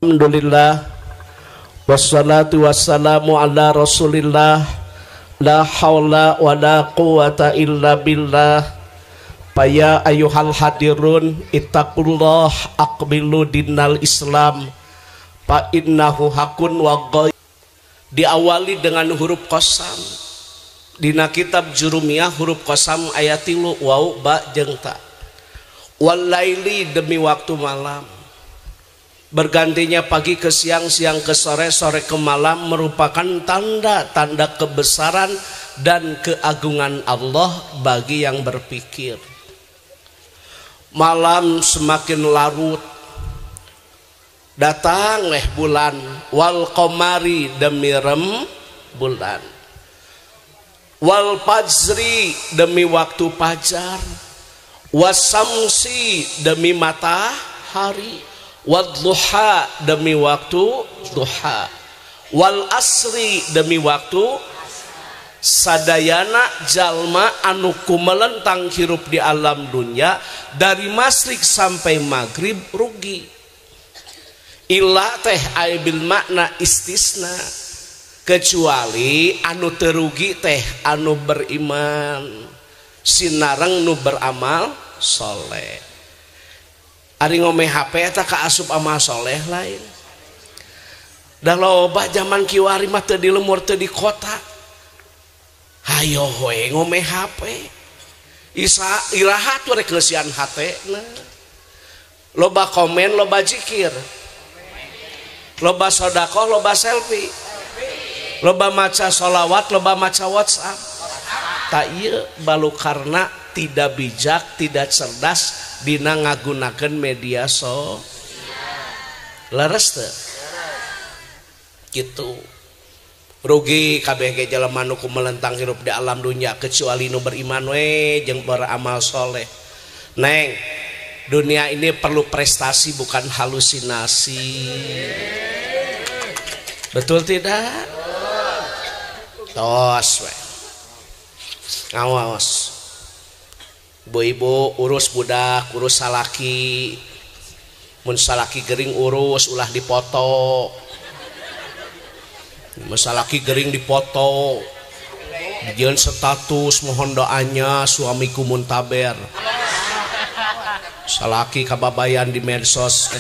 Alhamdulillah wassalatu wassalamu ala rasulillah la hawla wa la quwata illa billah. Paya ayuhal hadirun ittaqullah aqbilu dinal islam fa innahu hakun wa ghaib. Diawali dengan huruf qasam. Dina kitab Jurumiyah huruf qasam ayat 3 waw ba jeung ta. Wal laili demi waktu malam. Bergantinya pagi ke siang, siang ke sore, sore ke malam merupakan tanda-tanda kebesaran dan keagungan Allah bagi yang berpikir. Malam semakin larut, datang leh bulan, wal qamari demi rem bulan, wal fajri demi waktu fajar, wasamsi demi matahari, wadduha demi waktu duha, wal asri demi waktu. Sadayana jalma anu kumelentang hirup di alam dunia dari masyrik sampai maghrib rugi. Illa teh aibil makna istisna, kecuali anu terugi teh anu beriman sinareng nu beramal soleh. Ari ngome HP eta kaasup amal soleh lain. Dah loba zaman kiwari mah teu di lemur teu di kota. Hayo we ngome HP. Isa iraha tuh rek ngeusian hatena. Loba komen, loba zikir. Loba sedekah, loba selfie. Loba maca sholawat, loba maca WhatsApp. Tak ieu balukarna tidak bijak, tidak cerdas dina ngagunakeun media sosial. Leres teu? Gitu. Rugi kabeh ge jelema nu kumelentang hirup di alam dunia kecuali nu beriman we jeung beramal soleh. Neng, dunia ini perlu prestasi bukan halusinasi. Betul tidak? Tos we. Ngawas. Ibu-ibu urus budak, urus salaki. Mun salaki gering urus, ulah dipoto. Mun salaki gering dipoto. Dijieun status mohon doanya suamiku muntaber. Salaki kababayan di medsos.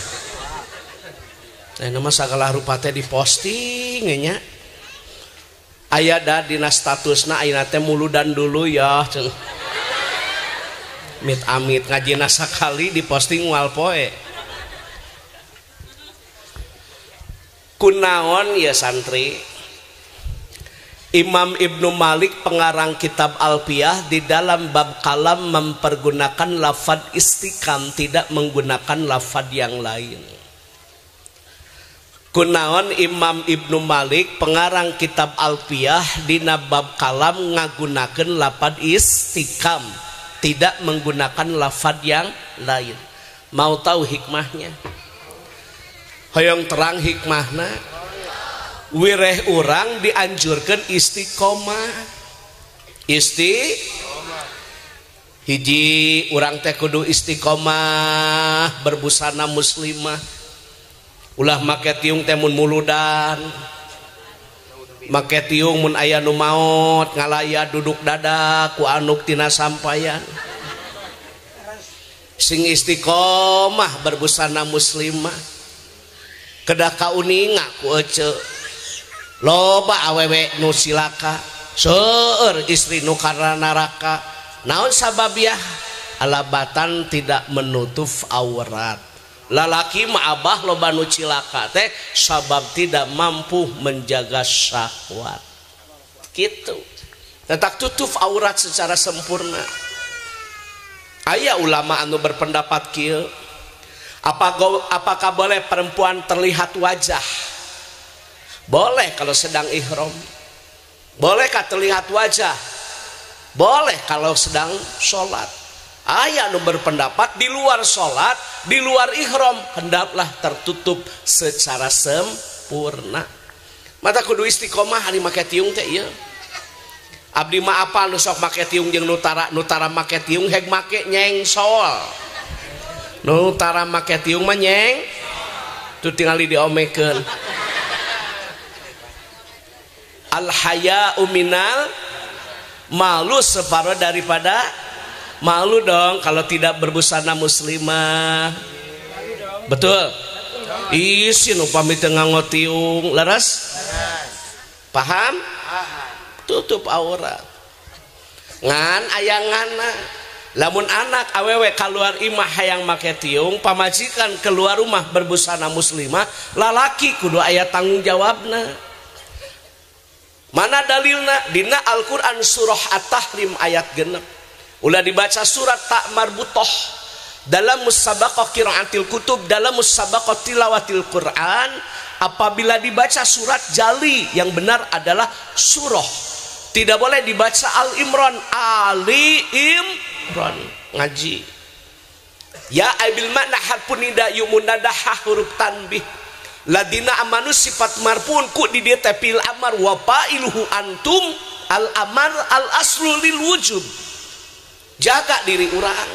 Nama sagala rupa teh diposting nya. Aya da dina statusna ayeuna teh muludan dulu ya. Mit amit ngajina sakali diposting moal poe. Kunaon ya santri? Imam Ibnu Malik pengarang kitab Alfiyah di dalam bab kalam mempergunakan lafad istiqam, tidak menggunakan lafad yang lain. Kunaon Imam Ibnu Malik pengarang kitab Alfiyah dina bab kalam ngagunakeun lafad istiqam, tidak menggunakan lafad yang lain. Mau tahu hikmahnya? Hoyong terang hikmahna. Wireh urang dianjurkan istiqomah. Isti hiji urang teh kudu istiqomah berbusana muslimah. Ulah make tiung teh mun muludan. Make tiung mun aya nu maot ngalaya duduk dada ku anuk tina sampayan. Sing istiqomah berbusana muslimah. Kedah kauninga ku ece. Loba awewe nu silaka, seueur istri nu karena neraka. Naon sababiah? Alabatan tidak menutup aurat. Lalaki mah abah loba nu cilaka teh sabab tidak mampu menjaga syahwat. Gitu. Tetap tutup aurat secara sempurna. Aya ulama anu berpendapat kieu. Apakah boleh perempuan terlihat wajah? Boleh kalau sedang ihram. Bolehkah terlihat wajah? Boleh kalau sedang sholat. Aya nu berpendapat di luar sholat, di luar ihram hendaklah tertutup secara sempurna. Mata kudu istiqomah hari make tiung teh ieu. Abdi mah apal nu sok make tiung jeung nutara, nutara make tiung heg make nyengsol. Nu tara make tiung mah nyeng. Tuh tingali diomekeun. Al haya'u minal malu, separuh daripada malu dong kalau tidak berbusana muslimah. Betul. Isin upami teu nganggo tiung, leres? Paham? Tutup aurat. Ngan ayangana lamun anak awewe keluar imah hayang make tiung, pamajikan keluar rumah berbusana muslimah, lalaki kudu aya tanggung jawabna. Mana dalilna? Dina Al-Qur'an surah At-Tahrim ayat 6. Ulah dibaca surat tak marbutoh. Dalam musabaqah qiraatil kutub, dalam musabaqah tilawatil Quran, apabila dibaca surat jali yang benar adalah surah. Tidak boleh dibaca Al-Imran, Ali Imran ngaji. Ya aibil makna harfun nida yumunadaha huruf tanbih. Ladina amanu sifat marfun ku di dieu teh fil amar wa fa'iluhu antum al amar al aslu lil wujub. Jaga diri urang,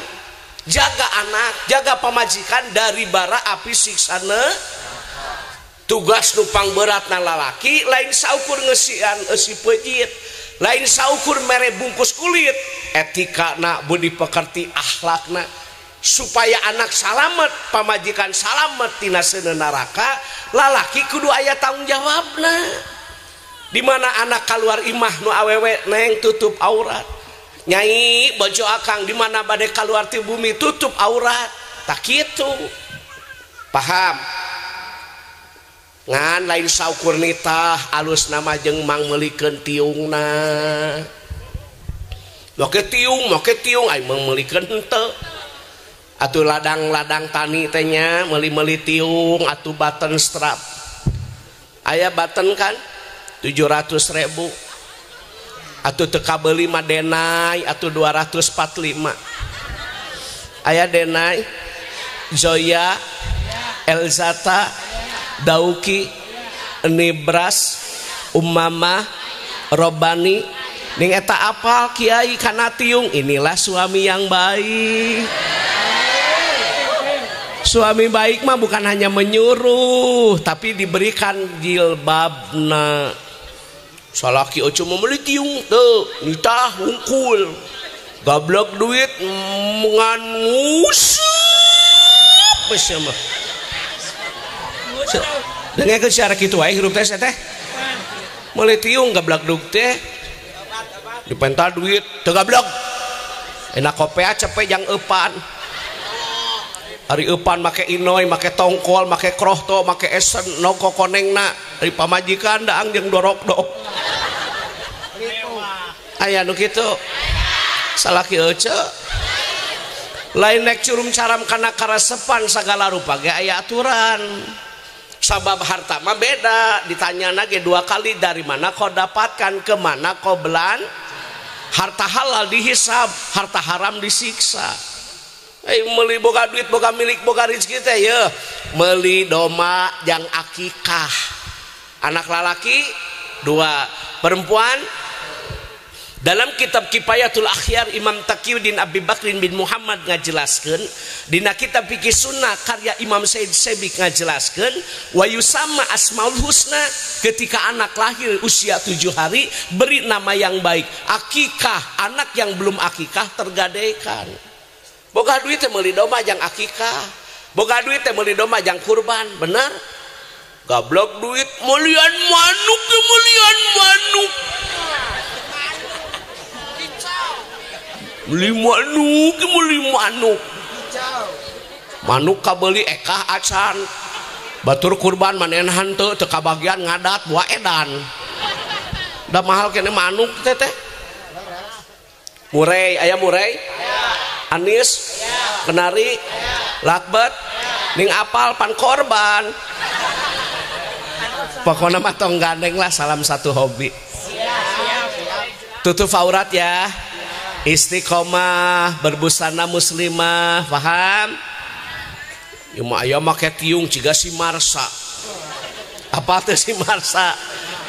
jaga anak, jaga pamajikan dari bara api siksana. Tugas nu pangberatna lalaki lain saukur ngeusian eusi peujit, lain saukur mere bungkus kulit, etikana budi pekerti akhlakna supaya anak salamet, pamajikan salamet tina seuneu neraka, lalaki kudu aya tanggung jawabna. Di mana anak keluar imah nu awewe neng tutup aurat. Nyai bojo akang di mana bade keluar ti bumi tutup aurat. Tak kitu. Paham? Ngan lain saukur nitah alus nama jeung mang meulikeun tiungna. Make tiung ai mang meulikeun henteu. Atuh ladang-ladang tani teh nya meuli-meuli tiung atuh button strap. Aya button kan 700.000. Atuh teu kabeuli mah denai atuh 245. Aya denai, Zoya, Elzata, Dauki, Nibras, Umamah, Robani. Ning eta apal kiai kana tiung, inilah suami yang baik. Suami baik mah bukan hanya menyuruh, tapi diberikan jilbabna. Salaki oce meuli tiung teu, nitah hungkul. Gablek duit ngan ngusup geus mah. Dengekeun siara kitu wae hirup teh teh. Meuli tiung gablek dug teh. Dipenta duit teu gablek. Enak kopea cepe jang eupan. Ari eupan make inoy, make tongkol, make krohto, make esen, no kokonengna. Ari pamajikan daang jeung dorok-dok. Aya nu kitu. Salaki euceu. Lain nek curum caram kana karesepan sagala rupa ge aya aturan. Sabab harta mah beda, ditanyana ge dua kali dari mana kau dapatkan, ke mana kau belan. Harta halal dihisab, harta haram disiksa. Meuli boga duit, boga milik, boga rezeki teh ye. Meuli doma jang akikah. Anak lalaki dua, perempuan. Dalam kitab Kifayatul Akhyar Imam Taqiyuddin Abi Bakrin bin Muhammad ngajelaskeun, dina kitab Fikih Sunnah karya Imam Said Sebik ngajelaskeun, wa yusamma asmaul husna, ketika anak lahir usia 7 hari beri nama yang baik. Akikah, anak yang belum akikah tergadaikan. Boga duit teh meuli domba jang akikah. Boga duit teh meuli domba jang kurban, bener? Gablok duit meulian manuk, meulian manuk. Beli manuk, beli manuk. Manuk kabeuli ekah acan. Batur kurban manehna henteu teu kabagian ngadat buah edan. Da mahal kene manuk teh teh. Murei, aya murei? Anis, kenari, lakbet, ning apal pan korban. Pokoknya mah tong gandeng lah, salam satu hobi. Tutup aurat ya. Istiqomah, berbusana muslimah, paham? Ya mah aya make tiung ciga si Marsa. Apa teh si Marsa?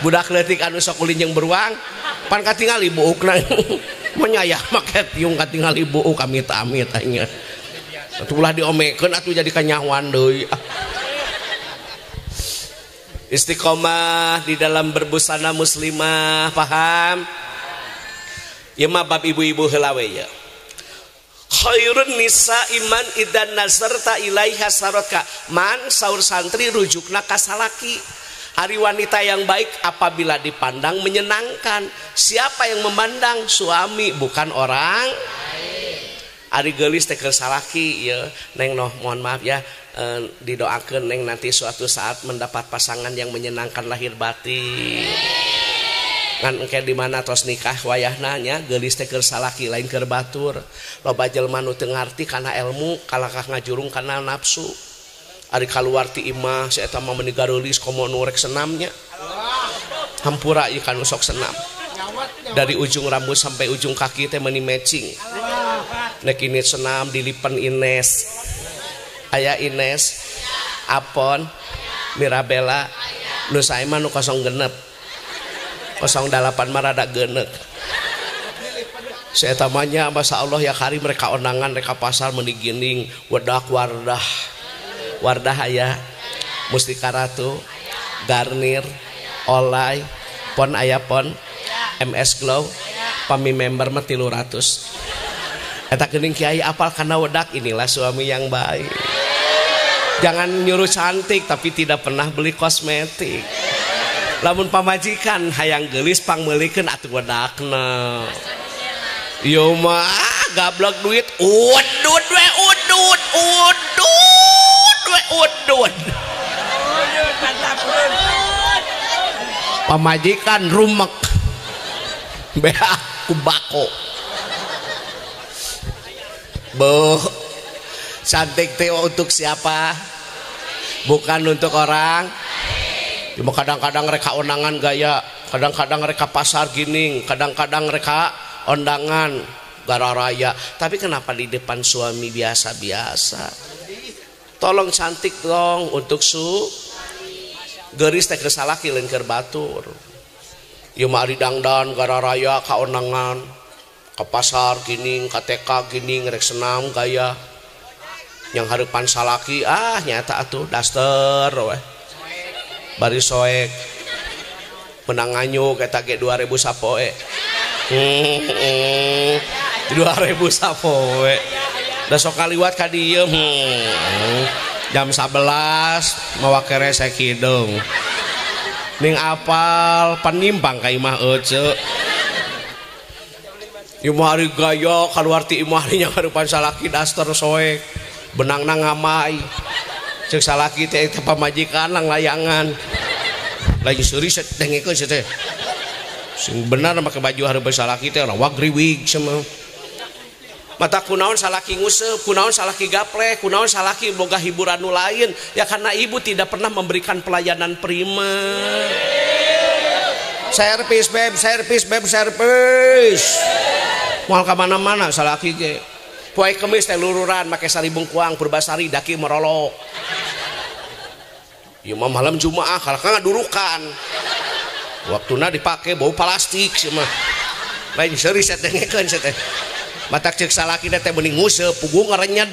Budak leutik anu sok ulin jeung beruang, pan katingali buukna. Menyayah make tiung katingali buuk amit-amit aing. Atuh ulah diomekeun atuh jadi kanyahoan deui. Istiqomah di dalam berbusana muslimah, paham? Ya mah bab ibu-ibu heula we ya. Khairun nisa iman idan nazarta ilaiha saraka. Man saur santri rujukna ka salaki. Hari wanita yang baik apabila dipandang menyenangkan. Siapa yang memandang? Suami, bukan orang. Ari geulis teh keur salaki ya. Neng noh, mohon maaf ya, didoakeun neng nanti suatu saat mendapat pasangan yang menyenangkan lahir batin. Ngan engke di mana tos nikah wayahna nya geulis teh keur salaki lain keur batur. Loba jelema nu teu ngarti kana ilmu kalakah ngajurung kana nafsu. Ari kaluar ti imah si eta mah meuni gareulis komo nu rek senamnya. Hampura ieu kanu sok senam. Dari ujung rambut sampai ujung kaki teh meuni matching. Nek ini senam dilipen Ines. Aya Ines, Apon, Mirabella, nu sae mah nu 06. 08 mah rada geuneuk. Si eta mah nya masyaallah ya kari mereka ondangan reka pasar meuni gining wedak wardah. Wardah aya, Mustika Ratu, Garnier, Olay, Pon aya Pon, MS Glow, pami member mah 300. Eta geuning kiai apal kana wedak, inilah suami yang baik. Jangan nyuruh cantik tapi tidak pernah beli kosmetik. Lamun pamajikan hayang geulis pangmeulikeun atuh wedakna. Ieu mah gablek duit, udud we udud udud we udud. Pamajikan rumek. Beak ku bako. Beuh, cantik teh untuk siapa? Bukan untuk orang. Cuma kadang-kadang reka ondangan gaya, kadang-kadang reka pasar gining, kadang-kadang reka ondangan gara raya. Tapi kenapa di depan suami biasa-biasa? Tolong cantik dong untuk su geuris teh keur salaki lain keur batur. Ieu mah ari dangdan gara raya ka ondangan, ke pasar gining, ka TK gining, rek senam gaya. Yang hareupan salaki ah nyata atuh daster we. Bari soek. Menang nganyuk eta ge 2000 sapoe. 2000 sapoe. Da sok kaliwat ka dieu. Jam 11 mawa keresek hideung. Ning apal panimpang ka imah ece. Ieu mah ari gaya kaluar ti imah nya hareupan salaki daster soek. Benangna ngamai. Ceuk salaki teh teh pamajikan lang layangan. Lain seuri dengekeun sia teh. Sing bener make baju hareupan salaki teh rawag riwig cenah. Mata kunaon salaki nguseup, kunaon salaki gaplek, kunaon salaki boga hiburan nu lain. Ya karena ibu tidak pernah memberikan pelayanan prima. Servis beb, servis beb, servis. Moal ka mana-mana salaki ge. Poe Kemis teh lururan make sari bungkuang Purbasari daki merolok. Ieu mah malam Jumaah kalahka ngadurukan. Waktuna dipake bau plastik sia mah. Lain seuri sia dengekeun sia teh. Matak ceuk salaki teh mending nguseup puguh ngarenyed.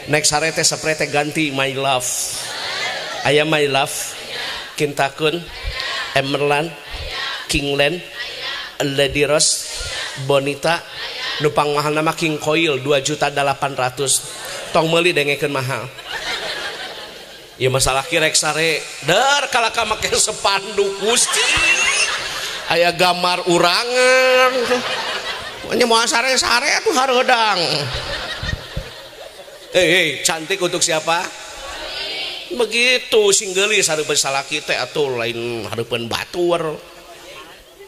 Naik sare teh spray teh ganti my love. Aya my love, Kintakun, Emerlan, Kingland, Lady Rose, Bonita, nupang mahal nama King Coil 2.800.000. Tong meuli dengekeun mahal. Ya masalah ki rek sare, der kalaka make sepanduk Gusti. Aya gambar urangan. Nya moal sare-sare atuh hareudang. Cantik untuk siapa? Begitu sing geulis hareupeun salaki teh atuh lain hareupeun batur.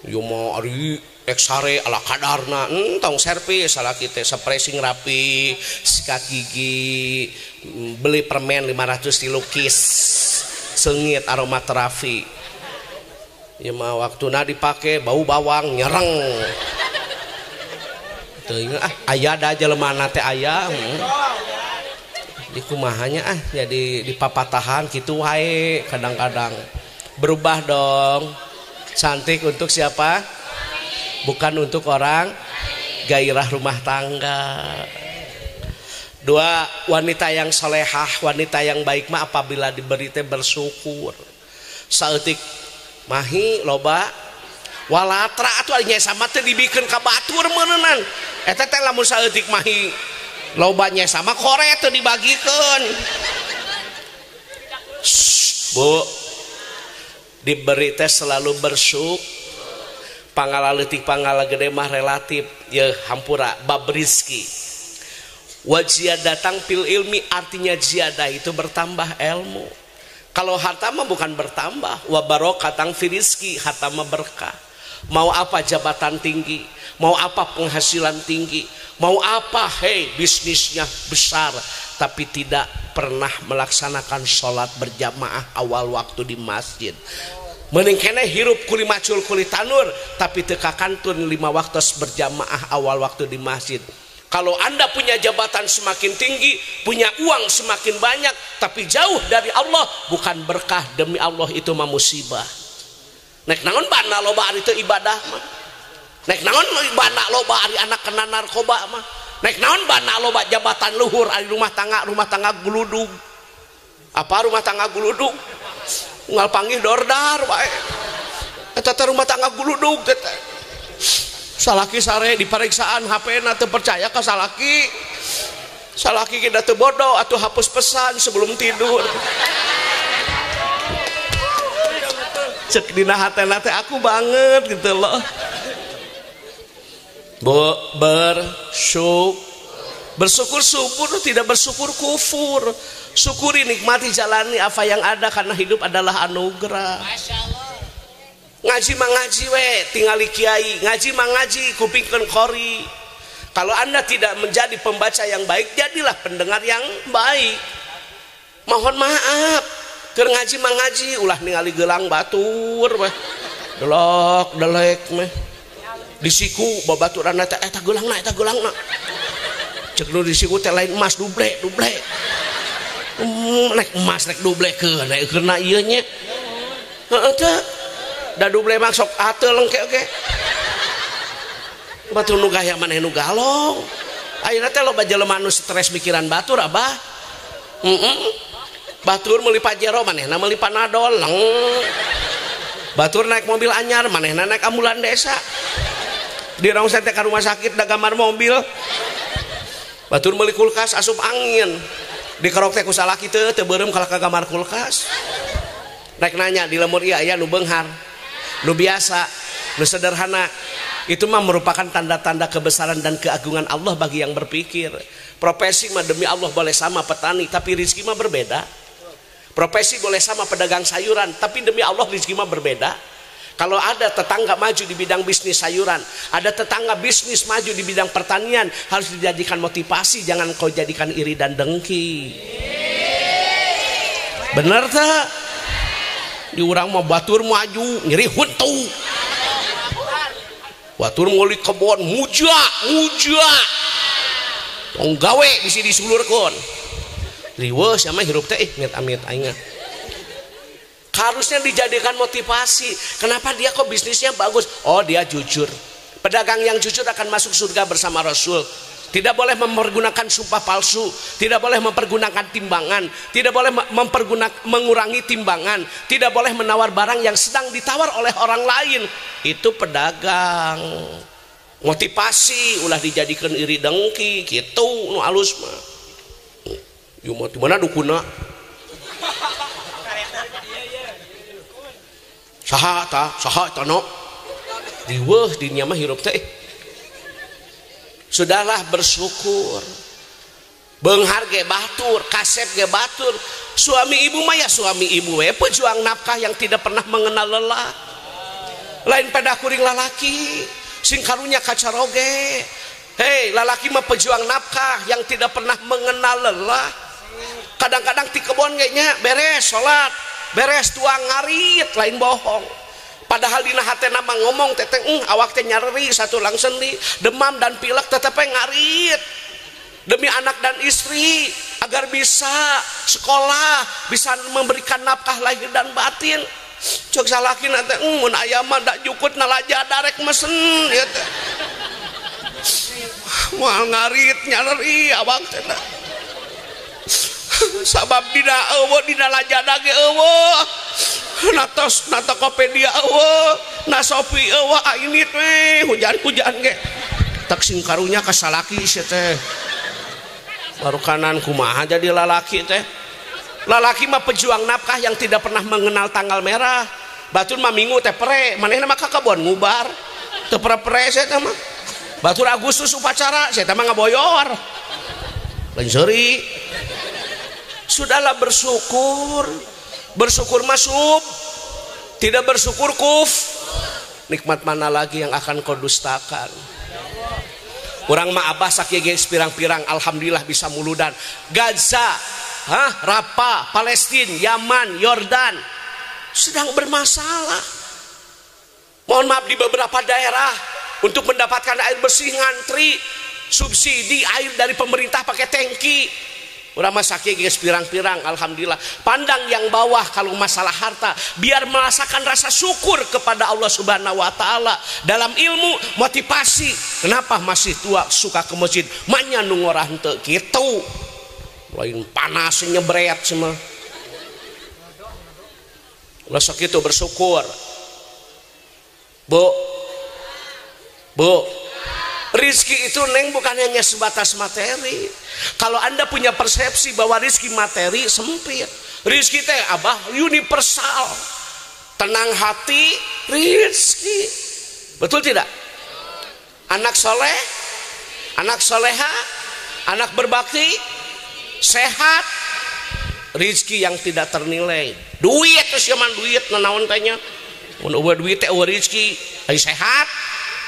Ieu mah ari rek sare ala kadarna, tong servis salaki teh spray sing rapi, sikat gigi, beli permen 500 dilukis, seungit aromaterapi. Ya mah waktuna dipake bau bawang nyereng. Teuing ah aya da jelemana teh aya. Di kumahanya ah jadi dipapatahan kitu wae kadang-kadang. Berubah dong. Cantik untuk siapa? Bukan untuk orang gairah rumah tangga. Dua, wanita yang solehah, wanita yang baik mah apabila diberi teh bersyukur. Saeutik mahi loba walatra atuh ari sama teh dibikeun ka batur meureunan. Eta teh lamun saeutik mahi loba nya sama kore teu dibagikeun. Bu, diberi teh selalu bersyukur. Pangala leutik pangala gede mah relatif, ye hampura bab rizki. Wajia datang pil ilmi, artinya ziyadah itu bertambah ilmu. Kalau harta mah bukan bertambah, wa barokatang fi rizki, harta mah berkah. Mau apa jabatan tinggi, mau apa penghasilan tinggi, mau apa hei bisnisnya besar, tapi tidak pernah melaksanakan sholat berjamaah awal waktu di masjid. Mending kene hirup kuli macul kuli tanur, tapi teu kakantun 5 waktu berjamaah awal waktu di masjid. Kalau Anda punya jabatan semakin tinggi, punya uang semakin banyak, tapi jauh dari Allah, bukan berkah, demi Allah itu mah musibah. Nek naon bana loba ari teu ibadah mah. Nek naon bana loba ari anak kena narkoba mah. Nek naon bana loba jabatan luhur ari rumah tangga guludug. Apa rumah tangga guludug? Unggal panggih dordar wae. Eta teh rumah tangga guludug teh. Salaki sare di periksaan HP-na teu percaya ka salaki. Salaki kita teu bodoh atuh hapus pesan sebelum tidur. Cek dina hatena teh aku banget gitu loh. Bu, bersyukur. Bersyukur subur, tidak bersyukur kufur. Syukuri, nikmati, jalani apa yang ada karena hidup adalah anugerah. Ngaji mah ngaji we, tingali kiai, ngaji mah ngaji, kupingkeun qori. Kalau Anda tidak menjadi pembaca yang baik, jadilah pendengar yang baik. Mohon maaf, keur ngaji mah ngaji, ulah ningali gelang batur weh. Delok delek meh. Di siku babaturanna teh eta geulangna, eta geulangna. Cek nu di siku teh lain emas duble, duble. Nek emas rek dublekeun, nek keuna ieu nya. Heeh teh. Da duble mah sok ateul engke oge. Batur nu gaya maneh nu galong. Ayeuna teh loba jelema nu stres mikiran batur abah. Heeh. Batur meuli Pajero manehna meuli Panadol. Batur naik mobil anyar manehna naik ambulan desa. Di rongsen teh ka rumah sakit da gambar mobil. Batur meuli kulkas asup angin. Dikerok teh ku salaki teu teu beureum kalah ka gambar kulkas. Rek nanya di lemur ieu aya nu beunghar, nu biasa, nu sederhana. Itu mah merupakan tanda-tanda kebesaran dan keagungan Allah bagi yang berpikir. Profesi mah demi Allah boleh sama petani, tapi rezeki mah berbeda. Profesi boleh sama pedagang sayuran, tapi demi Allah rezeki mah berbeda. Kalau ada tetangga maju di bidang bisnis sayuran, ada tetangga bisnis maju di bidang pertanian, harus dijadikan motivasi, jangan kau jadikan iri dan dengki. Bener tak? Di urang mah batur maju, nyeri huntu. Batur meuli kebon, muja, muja. Tong gawe bisi disulurkeun. Riweuh sia mah hirup teh amit-amit aing. Harusnya dijadikan motivasi. Kenapa dia kok bisnisnya bagus? Oh, dia jujur. Pedagang yang jujur akan masuk surga bersama Rasul. Tidak boleh mempergunakan sumpah palsu, tidak boleh mempergunakan timbangan, tidak boleh mengurangi timbangan, tidak boleh menawar barang yang sedang ditawar oleh orang lain. Itu pedagang. Motivasi ulah dijadikan iri dengki gitu nu alus mah. Ieu mah di mana dukuna? Saha ta? Saha ta no? Riweuh dinya mah hirup teh. Sudahlah bersyukur. Beunghar ge batur, kasep ge batur. Suami ibu mah ya suami ibu we, pejuang nafkah yang tidak pernah mengenal lelah. Lain pada kuring lalaki, sing karunya kacaroge. Hei, lalaki mah pejuang nafkah yang tidak pernah mengenal lelah. Kadang-kadang ti kebon ge nya beres salat, beres tuang ngarit, lain bohong. Padahal dina hatena mah ngomong teteh awak teh nyeri satu lang sendi, demam dan pilek tetep ngarit demi anak dan istri agar bisa sekolah, bisa memberikan nafkah lahir dan batin. Cek salaki nanti mun aya mah da jukut nalaja darek mesen ieu teh. Moal ngarit nyeri awak teh. Sabab dina eueuh dina Lazada ge eueuh. Natos na Tokopedia eueuh, na Shopee eueuh, ini teh hujan-hujan ge. Tak sing karunya ka salaki sia teh. Baru kanan kumaha jadi lalaki teh. Lalaki mah pejuang nafkah yang tidak pernah mengenal tanggal merah. Batur mah minggu teh pere, manehna mah ka kebon ngubar. Teu pere-pere sia teh mah. Batur Agustus upacara, sia teh mah ngaboyor. Lain seuri. Sudahlah bersyukur. Bersyukur masuk, tidak bersyukur kuf. Nikmat mana lagi yang akan kau dustakan? Urang mah abah sakieu geus pirang-pirang alhamdulillah bisa muludan. Gaza, Rafah, Palestina, Yaman, Yordan sedang bermasalah. Mohon maaf di beberapa daerah untuk mendapatkan air bersih ngantri, subsidi air dari pemerintah pakai tangki. Urang mah sakieu geus pirang-pirang alhamdulillah. Pandang yang bawah kalau masalah harta biar merasakan rasa syukur kepada Allah Subhanahu wa taala dalam ilmu motivasi. Kenapa masih tua suka ke masjid? Manya nu ngorah henteu kitu. Lain panas nyebret semua. Ulah sok kitu bersyukur. Bu. Bu. Rizki itu neng bukan hanya sebatas materi. Kalau Anda punya persepsi bahwa rizki materi sempit, rizki teh abah universal. Tenang hati, rizki. Betul tidak? Anak soleh, anak soleha, anak berbakti, sehat, rizki yang tidak ternilai. Duit terus yaman duit nanaon tanya. Mun eueuh duit teh eueuh rizki, ari sehat.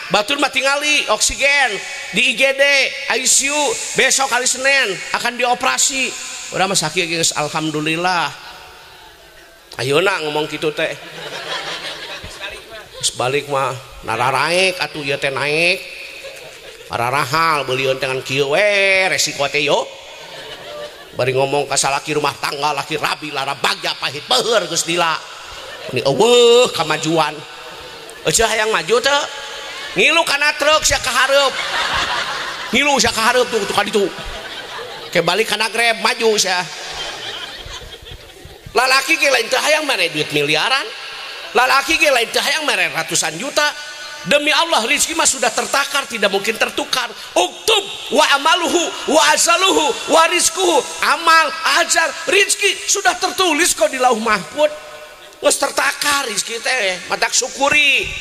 Batur mah tingali oksigen di IGD, ICU, besok hari Senin akan dioperasi. Urang mah sakieu geus alhamdulillah. Ayeuna ngomong kitu teh. Geus balik mah nararaek atuh ieu teh naek. Ararahal beulieun teh ngan kieu we resiko teh yo. Bari ngomong ka salaki rumah tangga laki rabi lara bagja pahit beuheur geus lila. Ini eueuh kamajuan. Eueuh hayang maju teh. Ngilu kana truk sia kahareup. Ngilu sia kahareup tuh ka ditu. Ke balik kana Grab maju sia. Lalaki ge lain teu hayang mere duit miliaran. Lalaki ge lain teu hayang mere ratusan juta. Demi Allah rezeki mah sudah tertakar, tidak mungkin tertukar. Uktub wa amaluhu wa azaluhu wa rizquhu. Amal, ajar, rezeki sudah tertulis kok di Lauh Mahfud. Geus tertakar rezeki teh, matak syukuri.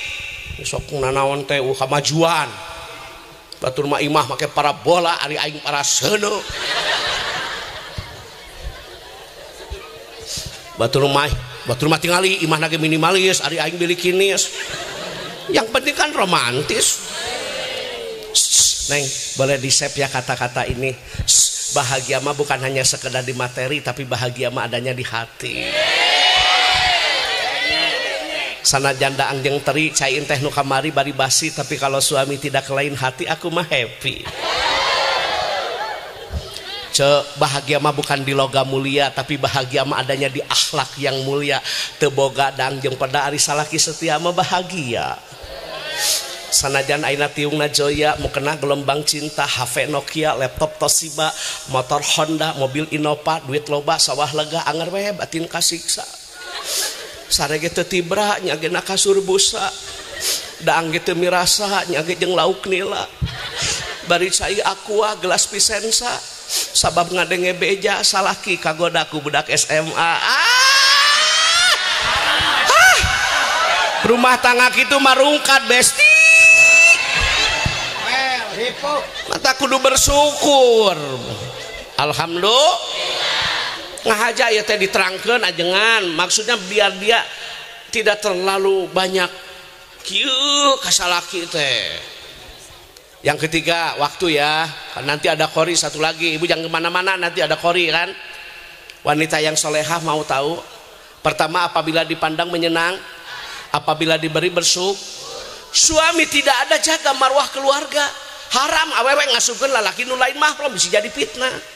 Sok nanaon teh kamajuan. Batur mah imah make parabola ari aing paraseuneu. Batur mah tingali imahna ge minimalis ari aing bilikinis. Yang penting kan romantis. Neng, boleh di-save ya kata-kata ini. Bahagia mah bukan hanya sekedar di materi, tapi bahagia mah adanya di hati. Sanajan daang jeung teri cai teh nu kamari bari basi, tapi kalau suami tidak lain hati aku mah happy. Ce, bahagia mah bukan di logam mulia, tapi bahagia mah adanya di akhlak yang mulia. Teu boga daang jeung pada ari salaki setia mah bahagia. Sanajan aina tiungna joya mukena gelombang cinta, HP Nokia, laptop Toshiba, motor Honda, mobil Innova, duit loba, sawah lega, anger we batin kasiksa. Sarege teu tibra nya ge na kasur busa. Daang ge teu mirasa nya ge jeung lauk nila. Bari cai aqua gelas pisensa. Sabab ngadenge beja salaki kagoda ku budak SMA. Rumah tangga kitu marungkat besti. Mata kudu bersyukur. Alhamdulillah. Ngahaja ya teh diterangkeun ajengan, maksudnya biar dia tidak terlalu banyak kieu kasalaki teh. Yang ketiga waktu ya, nanti ada kori satu lagi, ibu jangan kemana-mana, nanti ada kori kan. Wanita yang solehah mau tahu, pertama apabila dipandang menyenang, apabila diberi bersyukur. Suami tidak ada jaga marwah keluarga, haram awewe ngasupkeun lalaki nu lain mahram bisa jadi fitnah.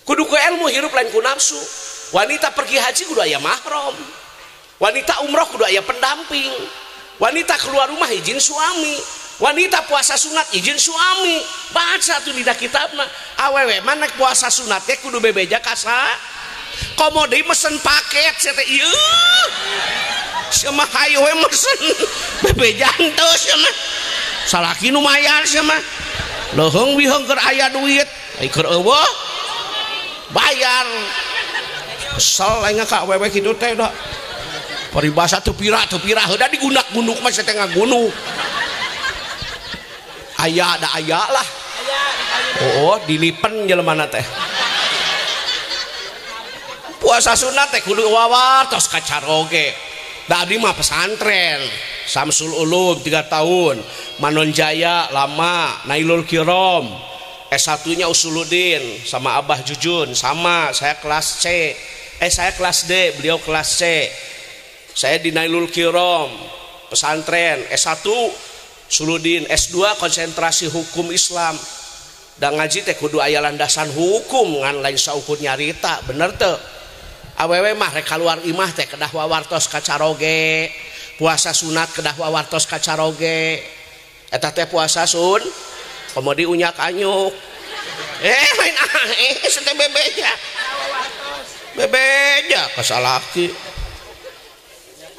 Kudu ku ilmu hirup lain ku nafsu. Wanita pergi haji kudu aya mahram. Wanita umroh kudu aya pendamping. Wanita keluar rumah izin suami. Wanita puasa sunat izin suami. Baca tuh dina kitabna. Awewe mah nek puasa sunat teh kudu bebeja ka saha? Komo deui mesen paket sia teh ieu. Sia mah hayu we mesen bebejaan teu sia mah. Salaki nu mayar sia mah. Leuheung biheung keur aya duit, ai keur eueuh bayar. Kesel aing ka awewe kitu teh da. Paribasa teu pira heuda digunak-gunuk mah sia teh ngagunuk. Aya da aya lah. Oh, dilipen jelemana teh. Puasa sunat teh kudu wawartos ka caroge. Da abdi mah pesantren Samsul Ulum 3 tahun, Manonjaya lama, Nailul Kirom, S1-nya Usuluddin sama Abah Jujun sama, saya kelas C. Saya kelas D, beliau kelas C. Saya di Nailul Kirom pesantren S1 Usuluddin, S2 konsentrasi hukum Islam. Da ngaji teh kudu aya landasan hukum ngan lain saukur nyarita, bener teu? Awewe mah rek kaluar imah teh kedah wawartos ka caroge, puasa sunat kedah wawartos ka caroge. Eta teh puasa sun, komo unyak anyuk. Lain teh bebeja. Bebeja ka salaki.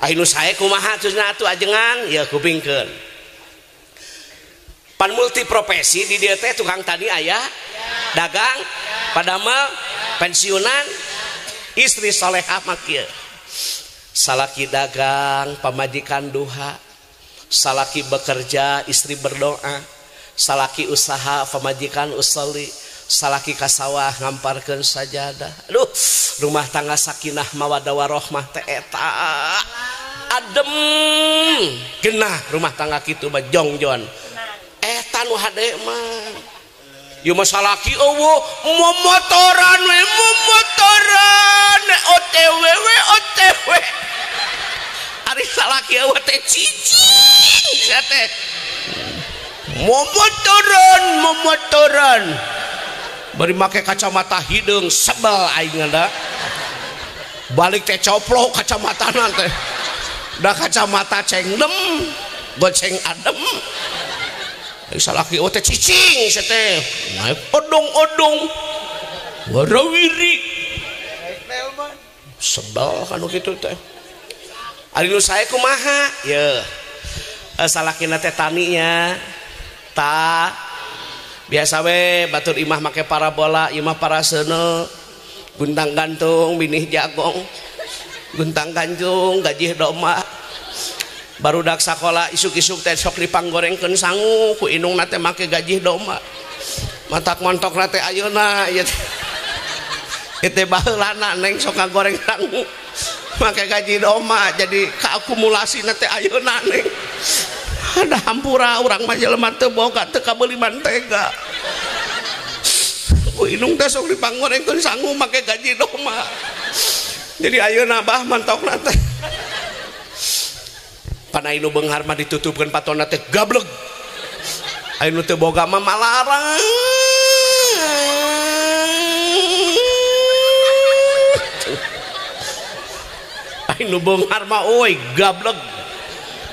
Ai nu sae kumaha cenah atuh ajengan? Ya kupingkeun. Pan multi profesi di dieu teh tukang tani aya, dagang, padamel, pensiunan, istri solehah mah kieu. Salaki dagang, pamajikan duha. Salaki bekerja, istri berdoa. Salaki usaha, pamajikan usolli. Salaki ka sawah ngamparkeun sajadah. Aduh, rumah tangga sakinah mawaddah warahmah teh eta. Adem. Genah rumah tangga kitu mah jongjon. Eta nu hade mah. Ieu mah salaki eueuh momotoran we momotoran OTW we OTW. Ari salaki eueuh teh cicing sia teh. Momotoran momotoran. Bari make kacamata hideung sebel aing da. Balik teh coplok kacamatana teh. Da kacamata cengdem, goceng adem. Salaki oh teh cicing sia teh naik odong-odong warawiri sebel kan kitu teh. Ari nu sae kumaha ye salakina teh taninya ta biasa we batur imah make parabola imah paraseuneu guntang gantung binih jagong guntang gantung gajih domba. Barudak sakola isuk-isuk teh sok dipanggorengkeun sangu ku indungna teh make gajih domba. Matak montokna teh ayeuna ieu teh baheulana neng sok ngagoreng sangu make gaji domba jadi kaakumulasin teh ayeuna neng. Ada hampura urang mah jelema teu boga teu kabeuli mantega. Ku indung teh sok dipanggorengkeun sangu make gaji domba. Jadi ayeuna bah mantokna teh. Pana inu beunghar mah ditutupkeun patona teh gableg. Anu teu boga mah malarang. Anu beunghar mah euy gableg.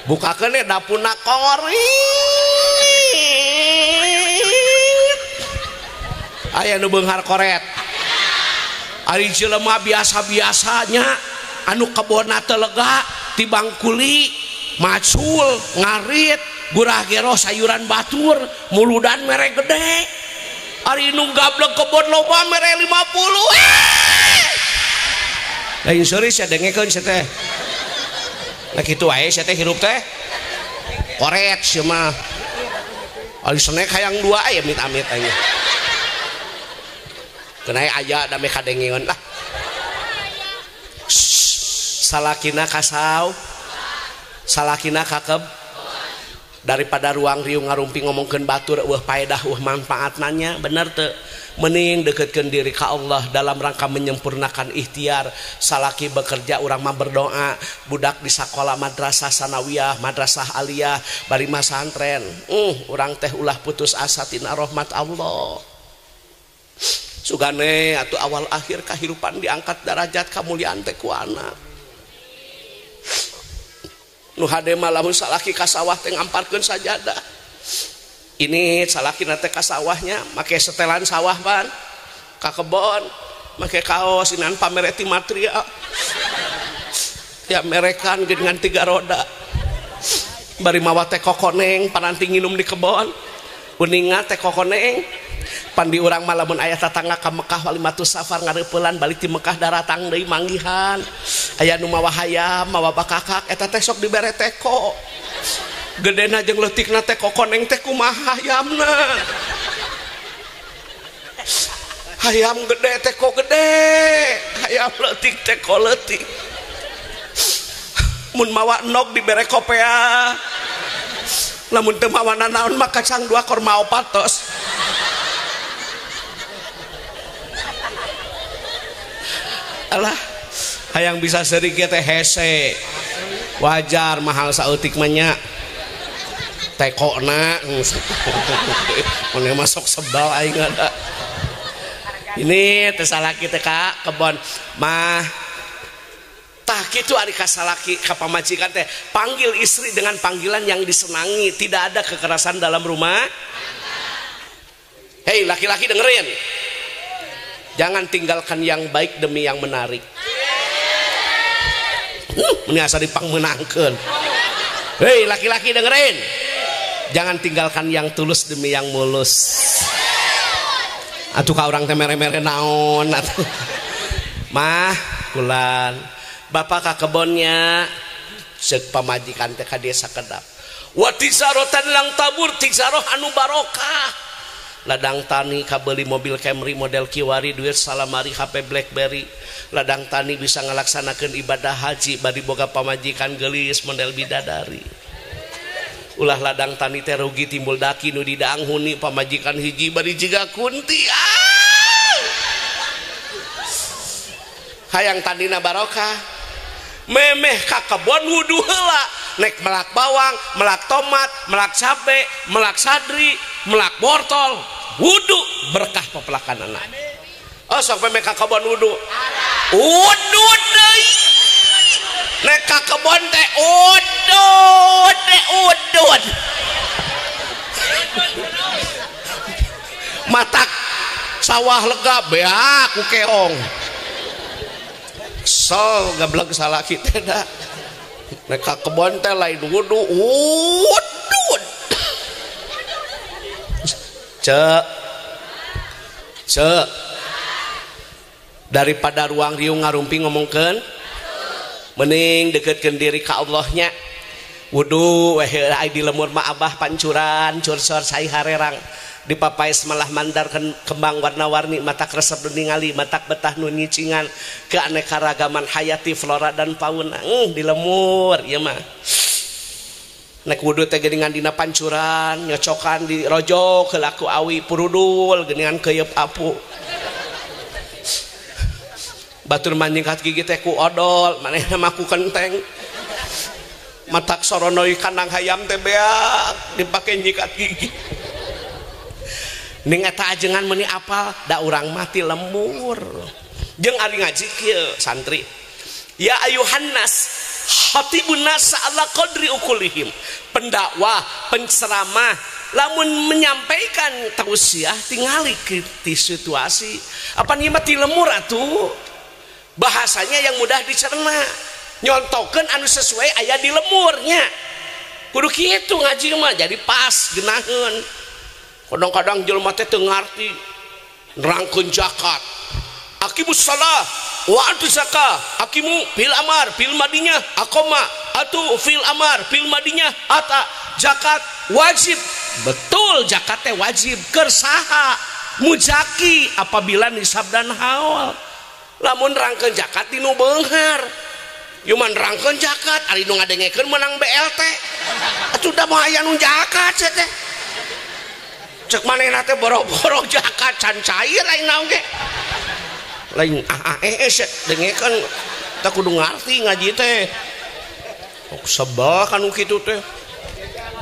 Bukakeun we dapurna korit. Aya nu beunghar koret. Ari jelema biasa-biasanya anu kebonna teu lega tibang kuli macul ngarit gurah gero sayuran batur muludan mere gede. Ari nu gablek kebon loba mere 50. Lain seuri sia dengekeun sia teh. Nah kitu wae sia teh hirup teh. Koret sia mah. Ari senek hayang dua aya amit-amit aing. Keun aya da me kadengeun lah. Salakina kasau salakina kakeb daripada ruang riung ngarumpi ngomongkeun batur eueuh paedah eueuh manfaatna nya bener teu mending deketkeun diri ka Allah dalam rangka menyempurnakan ikhtiar. Salaki bekerja urang mah berdoa, budak di sakola madrasah sanawiyah madrasah aliyah bari masantren urang teh ulah putus asa tina rahmat Allah. Sugane atuh awal akhir kahirupan diangkat darajat kamuliaan teh ku anak. Nu hade mah lamun salaki ka sawah teh ngamparkeun sajadah. Ini salaki nate ka sawahnya make setelan sawah pan ka kebon make kaos inan pamereti material ya merekan dengan 3 roda bari mawa teh kokoneng pananti nginum di kebon uninga teh kokoneng pan di urang mah lamun aya tatangga ka Mekah walimatus safar ngareupeulan balik ti Mekah daratang deui manggihan aya nu mawa hayam mawa bakakak eta teh sok dibere teko gedena jeung leutikna teh kokoneng teh kumaha hayamna hayam gede teko gede hayam leutik teko leutik mun mawa endog dibere kopea lamun teu mawa nanaon mah kacang 2 korma 4 tos. Alah hayang bisa seuri kieu teh hese wajar mahal saeutik mah nya tekokna mun masuk sebal aing ada. Ini teh salaki teh ka kebon mah tah kitu ari ka salaki ka pamajikan teh panggil istri dengan panggilan yang disenangi, tidak ada kekerasan dalam rumah. Hei laki-laki dengerin, jangan tinggalkan yang baik demi yang menarik. Ini asa dipangmeunangkeun. Hei laki-laki dengerin, jangan tinggalkan yang tulus demi yang mulus. Atuh ka urang teh mere-mere naon atuh. Mah kulan bapak ka kebonnya ceuk pamajikan teh ka dieu sakedap. Wa tijarotan lang tabur, tijaroh anu barokah. Ladang tani kabeli mobil Camry model kiwari duit salamari HP BlackBerry. Ladang tani bisa ngalaksanakeun ibadah haji bari boga pamajikan geulis model bidadari. Ulah ladang tani teh rugi timbul daki nu didaanghuni pamajikan hiji bari jiga kunti. Ah! Hayang tanina barokah. Memeh ka kebon wudu heula nek melak bawang, melak tomat, melak cabe, melak sadri, melak wortel, wudu berkah pepelakan anak. Oh sok memeh ka kebon wudu. Wudu deui. Nek ka kebon teh udud teh udud. Matak sawah lega beak ku keong. Kesel gablek salaki teh da. Nek ka kebon teh lain wudu udud. Cek. Cek. Daripada ruang riung ngarumpi ngomongkeun mending deketkeun diri ka Allahnya. Wudu weh di lemur mah abah pancuran cursor sai harerang dipapaes malah mandar kembang warna-warni matak resep nu ningali matak betah nu nyicingan keanekaragaman hayati flora dan fauna. Di lemur ieu mah nek wudu teh geuningan dina pancuran nyocokan di rojok heula ku awi purudul geuningan keuyeub apu batur manyingkat gigi teh ku odol manehna mah ku kenteng matak soronoi kandang hayam teh beak dipake nyikat gigi. Ning eta ajengan meuni apal da urang mati lemur jeung ari ngaji kieu santri ya ayuhannas khatibun nas ala qadri ukulihim, pendakwah penceramah lamun menyampaikan tausiah tingali ti situasi apa ieu mah ti lemur atuh bahasanya yang mudah dicerna nyontokeun anu sesuai aya di lemurnya kudu kitu ngaji mah jadi pas geunaheun. Kadang-kadang jelema teh teu ngarti nerangkeun zakat aqimus shalah wa atu zakah aqimu fil amar fil madinya aqama atu fil amar fil madinya ata zakat wajib. Betul zakat teh wajib keur saha muzaki apabila nisab dan haul. Lamun nerangkeun zakat di nu beunghar ieu mah nerangkeun zakat ari nu ngadengekeun meunang BLT atuh da moal aya nu zakat teh cek manehna teh boro-boro zakat can cair lain naon ge lain dengekeun teh kudu ngarti ngaji teh sebel kan kitu teh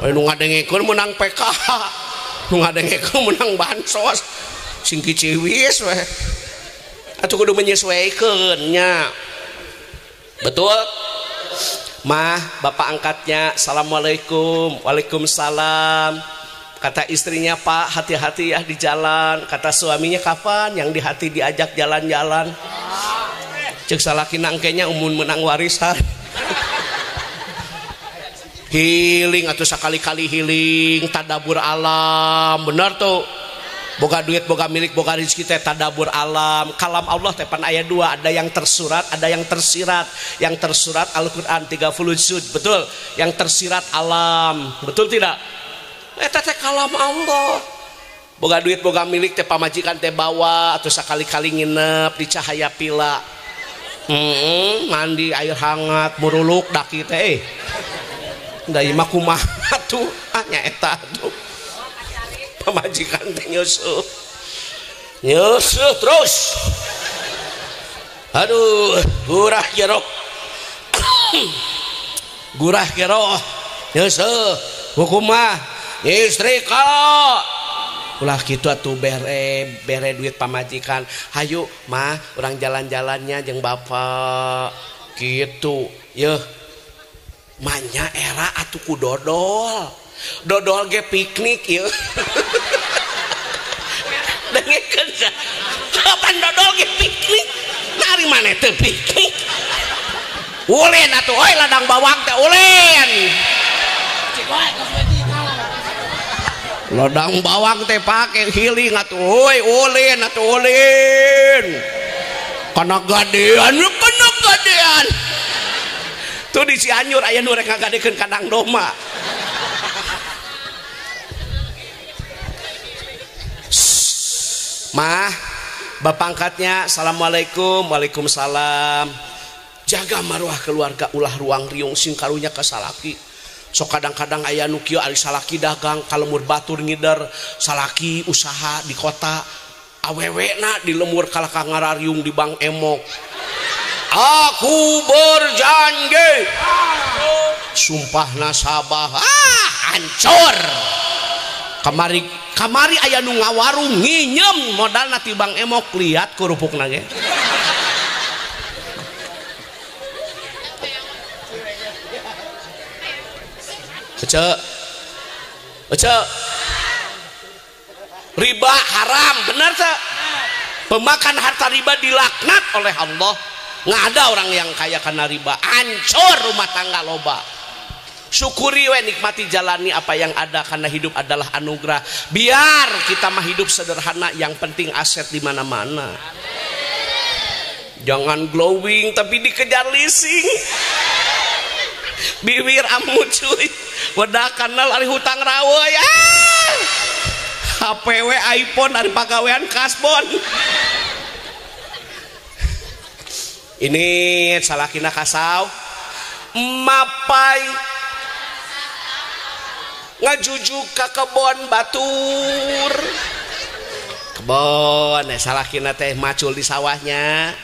nu ngadengekeun meunang PKH nu ngadengekeun meunang bansos sing kiciwis we atuh kudu menyesuaikan nya. Betul mah bapak angkatnya assalamualaikum waalaikumsalam. Kata istrinya, "Pak, hati-hati ya di jalan." Kata suaminya, "Kapan yang di hati diajak jalan-jalan?" Cek salaki nangkenya umun menang warisan. Healing atau sekali-kali healing, tadabur alam, bener tuh. Boga duit, boga milik, boga rezeki teh tadabur alam. Kalam Allah teh pan aya dua, ada yang tersurat, ada yang tersirat. Yang tersurat Al-Qur'an 30 juz, betul. Yang tersirat alam, betul tidak? Eta teh kalam Allah. Boga duit, boga milik teh pamajikan teh bawa atau sekali-kali nginep di Cahaya Pila. Mandi air hangat, muruluk daki teh. Da ieu mah kumaha tuh? Ah nya eta tuh. Pamajikan teh nyusuh. Nyusuh terus. Aduh, gurah jero. Gurah jero. Nyusuh. Hukumah istri kau. Ulah kitu atuh bere duit pamajikan. Hayu mah urang jalan-jalannya jeung bapak. Kitu. Yeuh. Manya era atuh ku dodol. Dodol ge piknik yeuh. Dengekeun kapan dodol ge piknik? Nari maneh teu piknik? Ulin atuh euy ladang bawang teh ulin. Ladang bawang teh pake healing atuh euy ulin atuh ulin. Kana gadean, kana gadean. Tuh di Cianjur aya nu rek ngagadekeun kandang domba. Mah, bapak angkatnya, assalamualaikum, waalaikumsalam. Jaga maruah keluarga, ulah ruang riung sing karunya ka salaki. Sok kadang-kadang aya nu kieu ari salaki dagang ka lemur batur ngider, salaki usaha di kota, awewena di lemur kalah ka ngarariung di Bank Emok. Aku berjanji, sumpah nasabah, hancur. Kamari aya nu ngawarung nginyem modalna ti Bank Emok, lihat kerupukna ge. Ece, ece, riba haram, benar tak? Pemakan harta riba dilaknat oleh Allah. Nggak ada orang yang kaya karena riba, hancur rumah tangga loba. Syukuri we, nikmati, jalani apa yang ada karena hidup adalah anugerah. Biar kita mah hidup sederhana, yang penting aset di mana-mana. Jangan glowing tapi dikejar leasing. Bibir amu cuy, wedah kanal ari hutang rawe ya. HPW iPhone ari pagawean kasbon. Ini salakina kasau mapai ngajujuk ka kebon batur. Kebon salakina teh macul di sawahnya.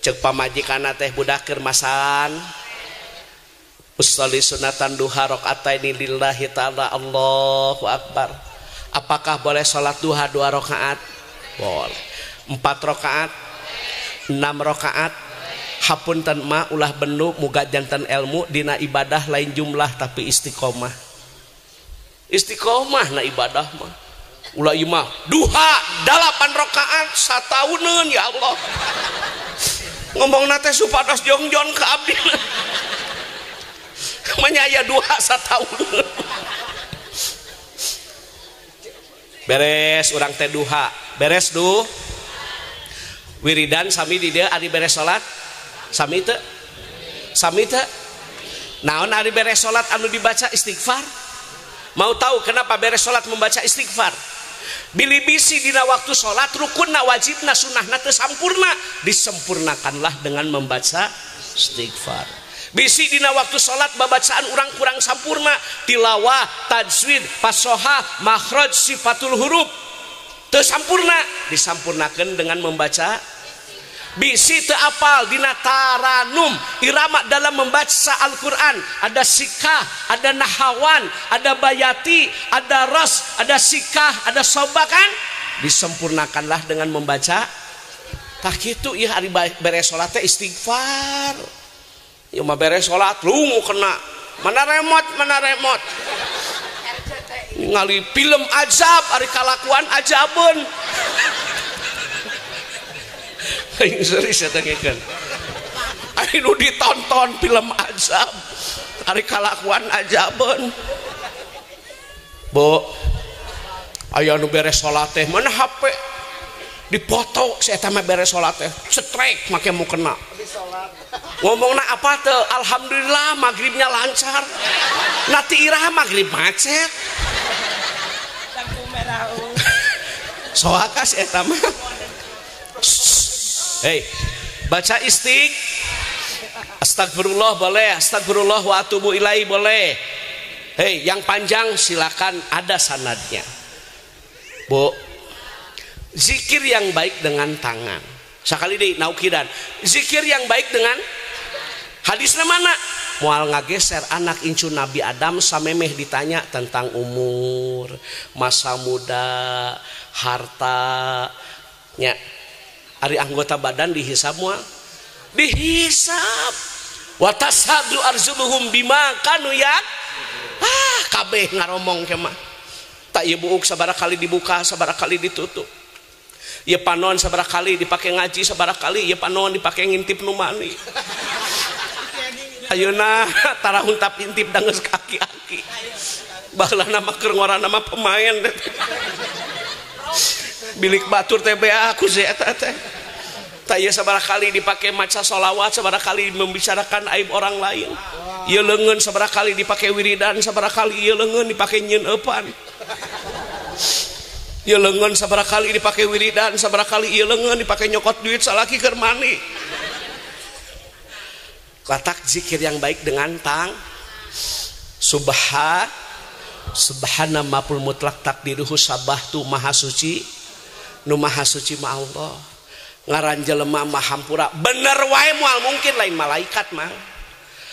Cek pamajikanna teh budak keur masan. Usolli sunatan duha rakaataini lillahi ta'ala, Allahu akbar. Apakah boleh sholat duha 2 rakaat? Boleh. 4 rakaat, 6 rakaat. Hapunten ma ulah bendu muga jantan ilmu dina ibadah lain jumlah tapi istiqomah. Istiqomah na ibadah mah. Ulah ieu mah duha 8 rakaat satauneun ya Allah. Ngomongna teh supados jongjon ka abdi. Manya duha satauneun. Beres urang teh duha, beres duh. Wiridan sami di dieu ari beres salat. Sami teu? Sami teu? Naon ari beres salat anu dibaca istighfar? Mau tahu kenapa beres salat membaca istighfar? Bilih bisi dina waktu salat rukunna wajibna sunahna teu sampurna, disempurnakanlah dengan membaca istighfar. Bisi dina waktu salat babacaan urang kurang sampurna, tilawah, tajwid, fasohah, makhraj, sifatul huruf teu sampurna, disampurnakeun dengan membaca. Bisi teu apal dina taranum, irama dalam membaca Al-Qur'an, ada sikah, ada nahawan, ada bayati, ada ros, ada sikah, ada soba kan? Disempurnakanlah dengan membaca. Tah kitu ieu ari beres salat teh istighfar. Ieu mah beres salat lungu kena. Mana remote, mana remote. Ningali film azab ari kalakuan ajabeun. Aing serius eta ngekeun. Ari nu ditonton film azab ari kalakuan ajabeun. Bu, aya nu beres salat teh mana HP dipoto si eta mah beres salat teh cetrek make mukena. Ngomongna apa teh? Alhamdulillah maghribnya lancar. Nanti iraha maghrib macet. Soakas eta mah. Hei, baca istiq. Astagfirullah boleh, astagfirullah wa atubu ilaihi boleh. Hei, yang panjang silakan ada sanadnya. Bu, zikir yang baik dengan tangan. Sekali deh naukidan. Zikir yang baik dengan hadisnya mana? Moal ngageser anak incu Nabi Adam samemeh ditanya tentang umur, masa muda, harta, nya. Ari anggota badan dihisab moal? Dihisab. Wa tashadu arzuluhum bima kanu yak. Ah, kabeh ngaromong ke mah. Tak ieu buuk sabaraha kali dibuka, sabaraha kali ditutup. Ieu panon sabaraha kali dipake ngaji, sabaraha kali ieu panon dipake ngintip nu mani. Ayeuna tara huntap intip da geus kaki-aki. Baheulana mah keur ngorana mah pemain. Bilik batur teh bea ku si eta teh. Tak ieu sabaraha kali dipake maca sholawat, sabaraha kali membicarakan aib orang lain. Ieu leungeun sabaraha kali dipake wiridan, sabaraha kali ieu leungeun dipake nyieun eupan. Ieu leungeun sabaraha kali dipake wiridan, sabaraha kali ieu leungeun dipake nyokot duit salaki keur mani. Katak zikir yang baik dengan tang subha subhana mapul mutlak takdiruhu sabah tu maha suci nu maha suci ma Allah. Ngaran jelema mah hampura bener wae moal mungkin lain malaikat mah.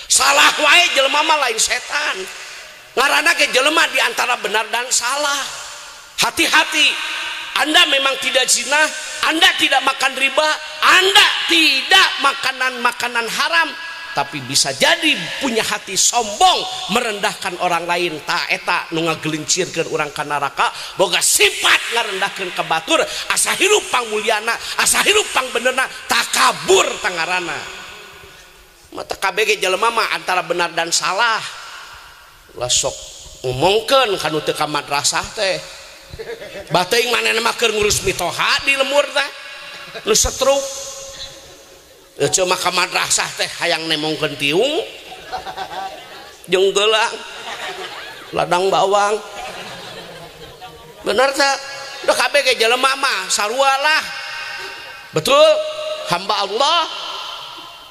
Salah wae jelema mah lain setan. Ngaranna ge jelema di antara benar dan salah. Hati-hati. Anda memang tidak zina, Anda tidak makan riba, Anda tidak makanan-makanan haram, tapi bisa jadi punya hati sombong merendahkan orang lain. Ta eta nu ngagelincirkeun urang ka neraka, boga sifat ngarendahkeun ka batur, asa hirup pangmulyana, asa hirup pangbenerna, takabur tangarana. Mata kabeh ge jelema mah antara benar dan salah. Lah sok ngomongkeun ka nu teu ka madrasah teh. Bateuing manehna mah keur ngurus mitoha di lemur teh. Nu setruk. Cuma ka madrasah teh hayang nemongkeun tiung jeung gelang ladang bawang. Bener teh? Udah kabeh ge jelema mah sarua lah. Betul? Hamba Allah.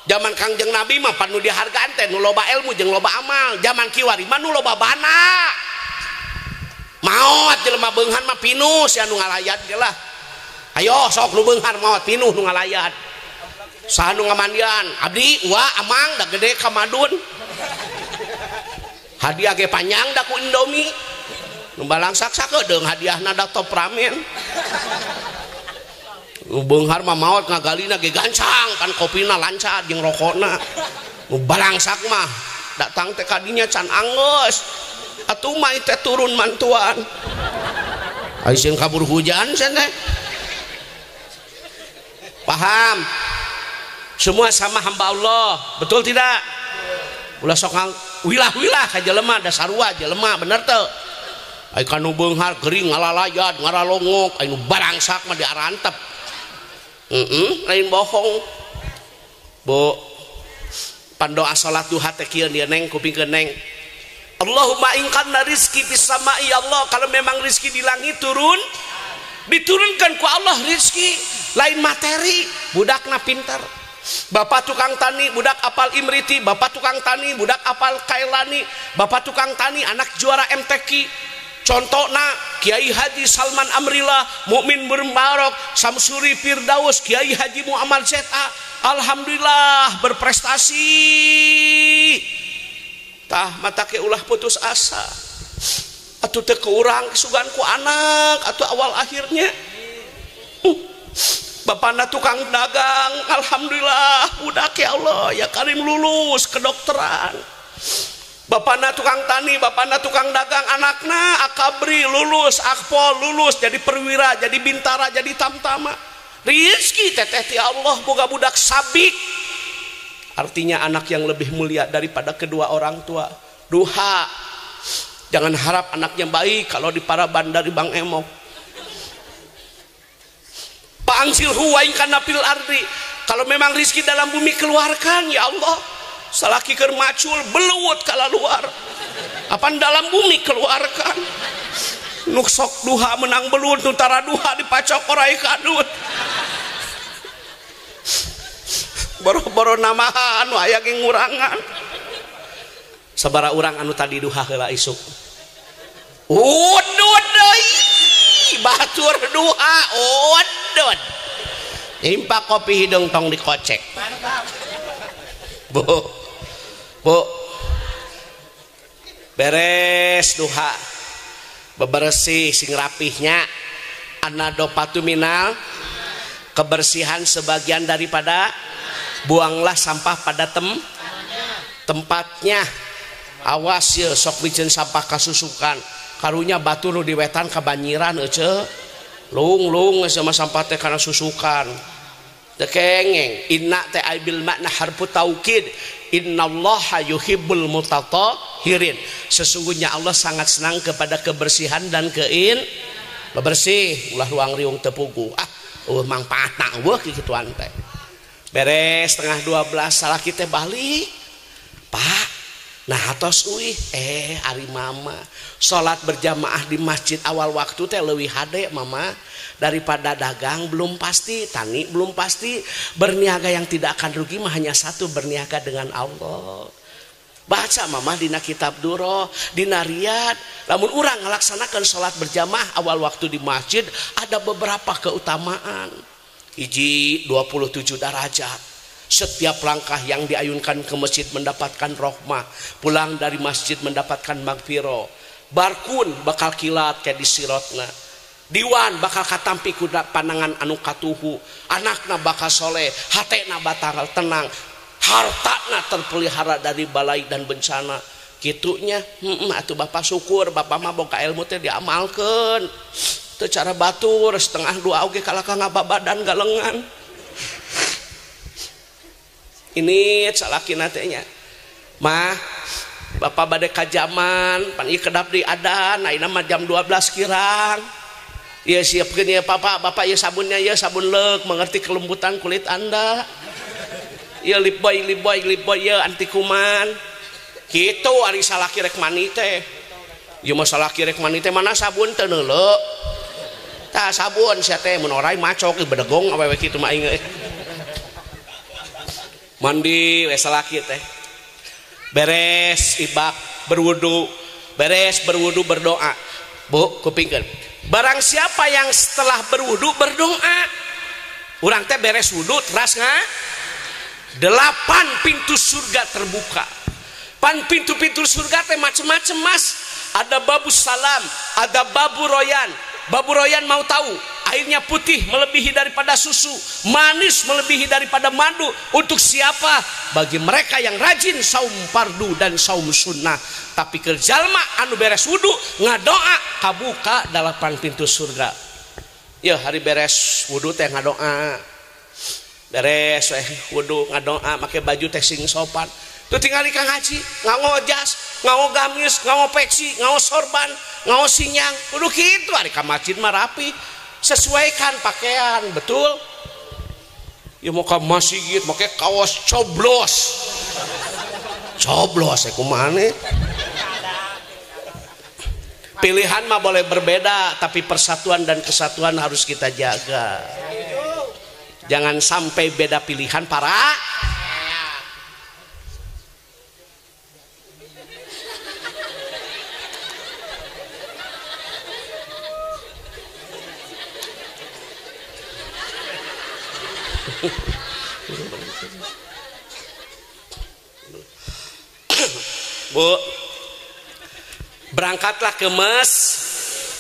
Zaman Kangjeng Nabi mah pan nu dihargaan teh nu loba ilmu jeung loba amal. Zaman kiwari mah nu loba bana. Maot jelema beunghan mah pinuh sia nu ngalayat ge lah. Ayo sok nu beunghar maot pinuh nu ngalayat. Saha nu ngamandian? Abdi, wa amang da gede ka madun. Hadiah ge panjang da ku Indomie. Nu balangsak sakedeung hadiahna da top ramen. Nu beunghar mah maot ngagalina ge gancang kan kopina lancar jeung rokokna. Nu balangsak mah datang teh kadinya can anggeus. Atuh mah teh turun mantuan. Ayeuna kabur hujan cenah teh. Paham? Semua sama hamba Allah, betul tidak? Ulah sok wilah-wilah ka jelema da sarua jelema, bener teu? Ai kanu beunghar gering ngalalayat, ngaralongok, ai nu barangsak mah diarantep. Lain bohong. Bu, pandoa salat duha teh kieu dia neng kupingkeun neng. Allahumma in kana rizki fis sama'i ya Allah, kalau memang rizki di langit turun, diturunkan ku Allah rizki, lain materi, budakna pintar. Bapak tukang tani budak apal Imriti, bapak tukang tani budak apal Kailani, bapak tukang tani anak juara MTQ. Contohna Kiai Haji Salman Amrillah, Mukmin Berbarok, Samsuri Firdaus, Kiai Haji Muhammad Zeta, alhamdulillah berprestasi. Tah mata ke ulah putus asa. Atuh teu urang sugan ku anak atuh awal akhirnya. Bapana tukang dagang, alhamdulillah budak ya Allah ya karim lulus kedokteran. Bapana tukang tani, bapana tukang dagang, anakna akabri lulus, akpol lulus, jadi perwira, jadi bintara, jadi tamtama. Rizki teteh ti Allah boga budak sabik. Artinya anak yang lebih mulia daripada kedua orang tua. Duha. Jangan harap anaknya baik kalau di paraban dari Bang Emok. Pangsilhu wa in kana fil ardi. Kalau memang rizki dalam bumi keluarkan ya Allah. Salaki keur macul belut kala luar. Apan dalam bumi keluarkan. Nu sok duha menang belut, nu tara duha dipacok orai kadut. Boro-boro namaha anu aya ge ngurangan. Sabara urang anu tadi duha heula isuk. Udud deui, batur duha udud. Impak kopi hideung tong dikocek. Bu, bu, beres duha, bebersih sing rapihnya, anadopatu minal, kebersihan sebagian daripada, buanglah sampah pada tempatnya. Awas ya sok bikin sampah kasusukan, karunya batu nu diwetan kabanyiran ece, lung lung sama sampah teh kana susukan. Kengeng inna teh bil makna harfu taukid innallaha yuhibbul mutatahhirin, sesungguhnya Allah sangat senang kepada kebersihan dan kein bebersih ulah ruang riung tepugu ah eueuh mangpaatna eueuh kikituan teh. Beres 11:30 salaki teh balik, Pak nah atos uih ari mama salat berjamaah di masjid awal waktu teh leuwih hade mama daripada dagang belum pasti, tani belum pasti, berniaga yang tidak akan rugi mah hanya satu, berniaga dengan Allah. Baca mama dina kitab Duro, dina Riyad. Lamun urang ngalaksanakeun salat berjamaah awal waktu di masjid ada beberapa keutamaan. Hiji 27 derajat. Setiap langkah yang diayunkan ke masjid mendapatkan rohmah, pulang dari masjid mendapatkan magfirah. Barkun bakal kilat kayak di sirotna. Diwan bakal katampi kuda panangan anu katuhu, anakna bakal soleh, hatena bakal tenang, hartana terpelihara dari balai dan bencana. Kitunya, atuh bapak syukur, bapak mah boga ilmu teh diamalkeun. Teu cara batur 1:30 oge kalaka ngababadan galengan. Ini salakina teh nya. Mah bapak bade ka jaman, pan ieu kedap di adan, ayeuna mah jam 12 kirang. Ya siapkan ya papa, bapak ya sabunnya ya sabun lek, mengerti kelembutan kulit anda. Ya lip boy, lip boy, lip boy ya anti kuman. Gitu ari salaki rek mani teh. Ya mah salaki rek mani teh mana sabun teu neuleuh. Tah sabun sia teh mun orai macok bedegong awewe kitu mah aing. Mandi we salaki teh. Beres ibak berwudu, beres berwudu berdoa. Bu, kupingkeun. Barang siapa yang setelah berwudu berdoa, urang teh beres wudu teras nga 8 pintu surga terbuka. Pan pintu-pintu surga teh macem-macem mas. Ada babu salam, ada babu royan. Babu royan mau tahu, airnya putih melebihi daripada susu, manis melebihi daripada madu. Untuk siapa? Bagi mereka yang rajin saum fardu dan saum sunnah. Tapi kerjalma anu beres wudu ngadoa kabuka 8 pintu surga. Ya hari beres wudu teh ngadoa, beres wudu ngadoa, make baju teh sing sopan. Tuh tinggal di Kang Haji, nganggo jas, nganggo gamis, nganggo peci, nganggo sorban, nganggo sinyang. Kudu kitu ari ka masjid mah rapi. Sesuaikan pakaian, betul? Ya mau ka masjid make kaos coblos. Coblos ya kumaha? Pilihan mah boleh berbeda, tapi persatuan dan kesatuan harus kita jaga. Jangan sampai beda pilihan para Bu, berangkatlah ke mes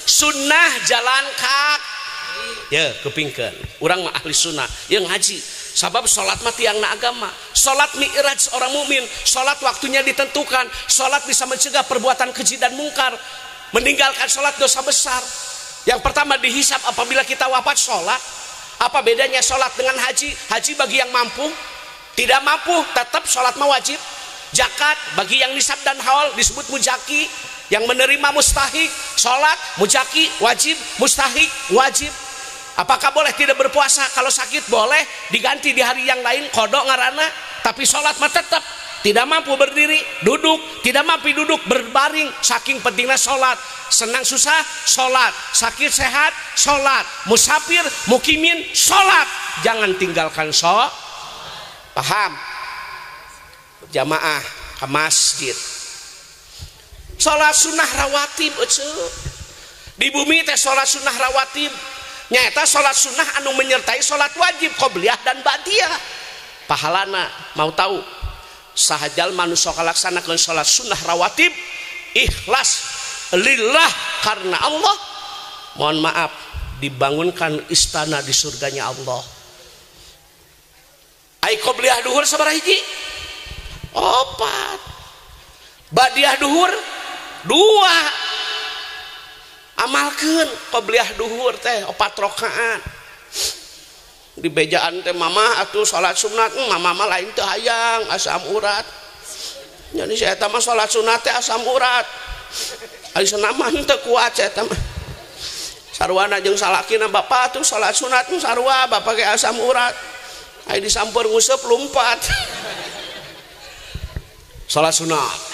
sunnah jalan kaki ya kupingkeun urang mah ahli sunnah ya ngaji Sabab sholat mah tiangna agama. Sholat mi'raj orang mukmin, sholat waktunya ditentukan, sholat bisa mencegah perbuatan keji dan mungkar. Meninggalkan sholat dosa besar. Yang pertama dihisab apabila kita wafat sholat. Apa bedanya sholat dengan haji? Haji bagi yang mampu, tidak mampu tetap sholat mah wajib. Zakat bagi yang nisab dan haul disebut mujaki, yang menerima mustahik. Sholat mujaki wajib, mustahik wajib. Apakah boleh tidak berpuasa kalau sakit? Boleh, diganti di hari yang lain, kodok ngarana. Tapi sholat mah tetap. Tidak mampu berdiri, duduk, tidak mampu duduk, berbaring. Saking pentingnya sholat. Senang susah, sholat. Sakit sehat, sholat. Musafir, mukimin, sholat. Jangan tinggalkan sholat. Paham? Jamaah ke masjid. Sholat sunnah rawatib, di bumi teh sholat sunnah rawatib. Nyata sholat sunnah anu menyertai sholat wajib qobliyah dan ba'diyah. Pahalana mau tahu? Sahajal manusia kalaksanakeun sholat sunnah rawatib ikhlas lillah karena Allah, mohon maaf, dibangunkan istana di surganya Allah. Ai qobliyah duhur sabaraha hiji? 4. Ba'diyah duhur 2. Amalkeun qobliyah duhur teh 4 rakaat. Di bejaan teh mama atuh salat sunat, mama mah lain teu hayang asam urat. Jadi saya eta mah salat sunat teh asam urat. Ari senaman teu kuat saya eta mah. Sarwana jeung salakina bapak atuh salat sunat sarua bapak ge asam urat. Ari disampeur nguseup lumpat. Salat sunat.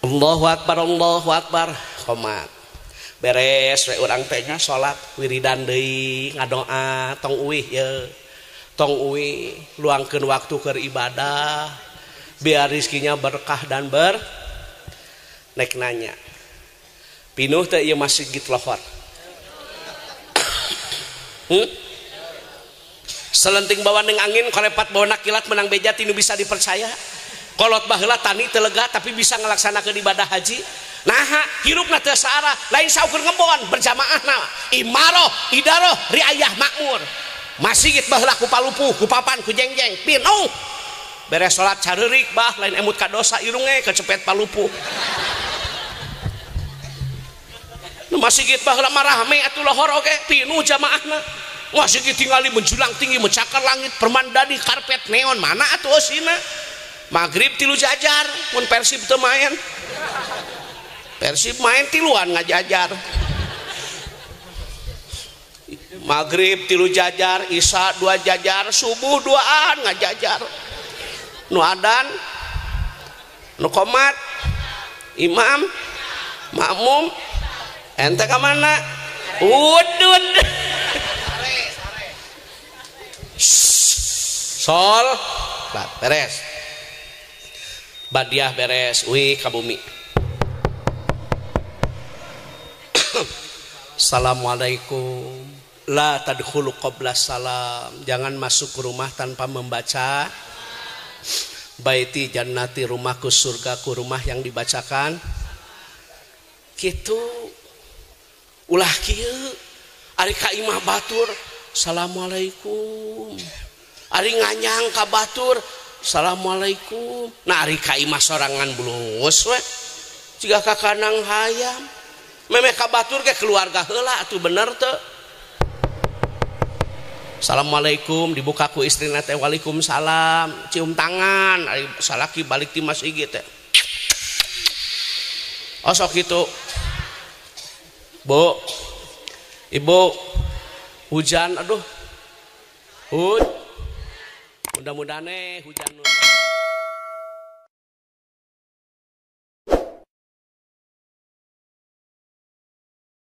Allahu akbar, Allahu akbar, qomat. Beres we urang teh nya salat wiridan deui ngadoa tong uih ye. Tong uih luangkeun waktu keur ibadah biar rizkinya berkah dan ber nek nanya. Pinuh teh ieu masjid lohor. Selenting bawa neng angin kolepat bawa kilat menang beja tinu bisa dipercaya. Kolot baheula tani teu lega tapi bisa ngalaksanakeun ibadah haji. Naha hirupna teu saarah, lain saukur ngebon berjamaahna imaroh idaroh riayah makmur. Masigit baheula ku palupuh ku papan ku jengjeng pinuh. Beres salat careurik bah lain emut ka dosa irunge kecepet palupuh. Nu masigit baheula mah rame atuh lohor oge pinuh jamaahna. Masigit tingali menjulang tinggi mencakar langit permandani karpet neon mana atuh eusina. Maghrib 3 jajar mun Persib teu main. Persib main tiluan ngajajar. Maghrib 3 jajar, Isya 2 jajar, subuh 2an ngajajar. Nu adan, nu qomat, imam, makmum, ente ka mana? Udud. Sol, beres. Badiah beres, uih ka bumi. Assalamualaikum. La tadkhulu qabla salam. Jangan masuk ke rumah tanpa membaca baiti jannati, rumahku surgaku, rumah yang dibacakan. Kitu ulah kieu ari ka imah batur assalamualaikum. Ari nganyang ka batur assalamualaikum. Nah ari ka imah sorangan bulungus we jiga ka kanang hayam. Memeh ka batur ge keluarga heula atuh bener teu. Assalamualaikum dibuka ku istrina teh waalaikumsalam, cium tangan ari salaki balik ti masjid teh. Oh sok kitu. Bu. Ibu hujan aduh. Mudah-mudahan hujan.